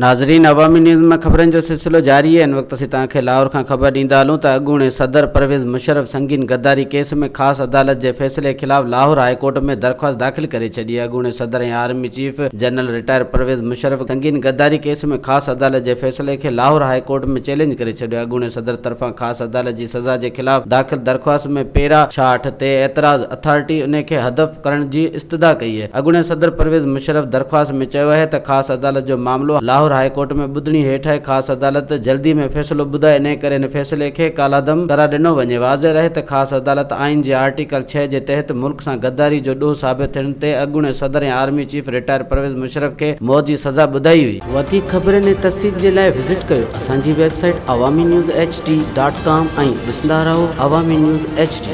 ناظرين عوامي نيوز ۾ خبرن جو سلسلو جاري آهي ان وقت اسين توهان کي لاهور کان خبر ڏيندا هلون ته اڳوڻي صدر پرويز مشرف سنگين غداري ڪيس ۾ خاص عدالت جي فيصلي خلاف لاهور هاء ڪورٽ ۾ درخواست داخل ڪري ڇڏي آهي اڳوڻي صدر ۽ army chief general retire Pervez Musharraf سنگين غداري ڪيس ۾ خاص عدالت جي فيصلي کي لاهور هاء ڪورٽ ۾ چئلينج ڪري ڇڏيو آهي اڳوڻي صدر طرفان خاص عدالت جي سزا جي خلاف داخل درخواست ۾ پيرا 66 تي اعتراض اٿارٽي ان کي هدف ڪرڻ جي استدعا ڪئي آهي. اڳوڻي صدر پرويز مشرف درخواست ۾ چيو آهي ته خاص عدالت جو معاملو لاهور هاء ڪورٽ ۾ ٻڌڻي هيٺ آهي، خاص عدالت جلدي ۾ فيصلو ٻڌائي انهي ڪري هن فيصلي کي ڪالعدم قرار ڏنو وڃي. واضح رهي ته خاص عدالت آئين جي آرٽيڪل ڇهه جي تحت ملڪ سان غداري جو ڏوهه ثابت ٿيڻ تي اڳوڻي صدر ۽ army chief retire Pervez Musharraf کي موت جي سزا ٻڌائي هئي. وڌيڪ خبرن ۽ تفصيل جي لاء وزٽ ڪيو اسان جي website Awami news H D dot com ۽ ڏسندا رهو عوامي نيوز ايڇ ڊي.